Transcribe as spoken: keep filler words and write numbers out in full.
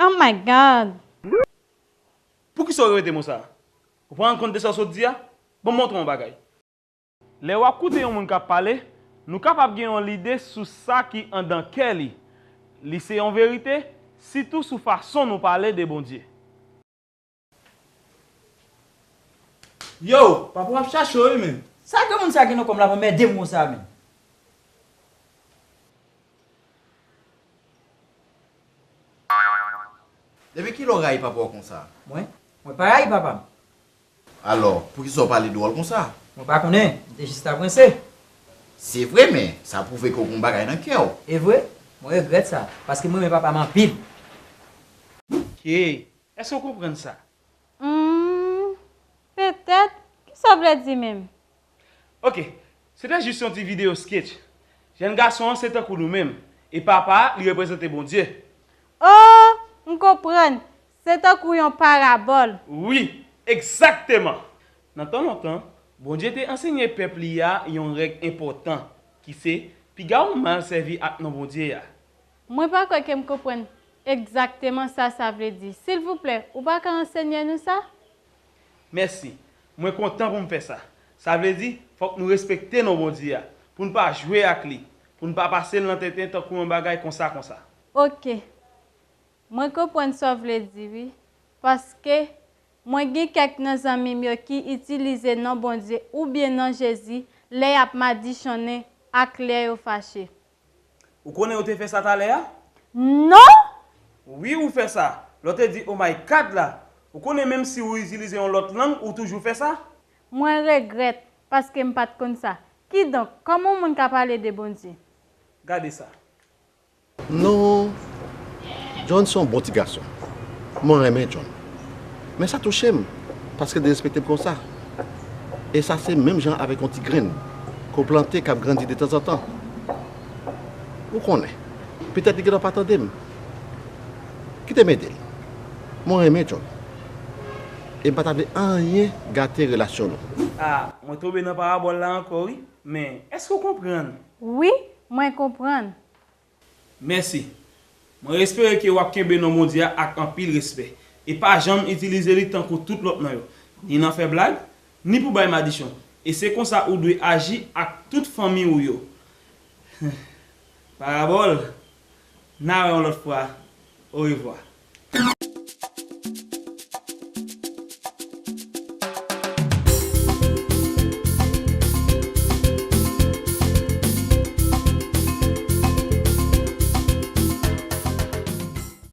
Oh my God! Poukisa w repete mo sa a? Ou pa rann kont de sa w sot di a? Ban m montre w yon bagay. Lè w ap koute yon moun k ap pale, nou kapab gen yon lide sou sa ki anndan kè li. Li se yon verite, sitou sou fason nou pale de Bondye. Yo, papa w ap chache w wi menm. Sa granmoun sa gen nan kò m la pou anmède m konsa menm? Depi kilè w rayi papa w konsa? Mwen? Mwen pa rayi papa m. Alò, poukisa w pale dwòl konsa? Mwen pa konnen, m te jis ap ranse. Se vre, men sa pwouve ke w gen yon bagay nan kè w. E vre, mwen regrèt sa, paske m renmen papa m anpil. Ok, èske w konprann sa? Hmm, petèt. Kisa w vle di menm? Ok, se te jis yon ti videyo sketch. Jèn gason an se tankou nou menm, e papa a, li reprezante Bondye. Oh, m konprann. Se tankou yon parabòl. Wi, egzakteman. Nan tan lontan, Bondye te ansenye pèp li a yon règ enpòtan, ki se piga w mal sèvi ak non Bondye a. Mwen pa kwè ke m konprann egzakteman sa sa vle di. Silvouplè, ou pa ka ansenye nou sa? Mèsi. Mwen kontan pou m fè sa. Sa vle di, fòk nou respekte non Bondye a, pou n pa jwe ak li, pou n pa pase l nan tenten tankou yon bagay konsa konsa. Ok. Mwen konprann sa w vle di, wi. Paske, mwen gen kèk nan zanmi m yo ki itilize non Bondye oubyen non Jezi lè y ap madichonnen ak lè yo fache. Ou konnen ou te fè sa talè a? Non! Wi, ou fè sa. Lè w te di "Oh my God" la. Ou konnen menm si ou itilize yon lòt lang, ou toujou fè sa? Mwen regrèt, paske m pa t konn sa. Kidonk, kòman yon moun ka pale de Bondye? Gade sa. Non, John se yon bon ti gason. Mwen renmen John. Men sa touche m, paske l derespekte m konsa. E sa se menm jan avèk yon ti grenn ke w plante k ap grandi detanzantan. Ou konnen, petèt li gentan pa tande m. Kite m ede l. Mwen renmen John. E m pa ta vle anyen gate relasyon nou. A, mwen tonbe nan parabòl la ankò, wi. Men, èske w konprann? Wi, mwen konprann. Mèsi. Mwen espere ke w ap kenbe non Bondye a ak anpil respè, e pa janm itilize li tankou tout lòt non yo, ni nan fè blag, ni pou bay madichon. E se konsa ou dwe aji ak tout fanmi w yo. Parabòl. N a wè yon lòt fwa. Orevwa.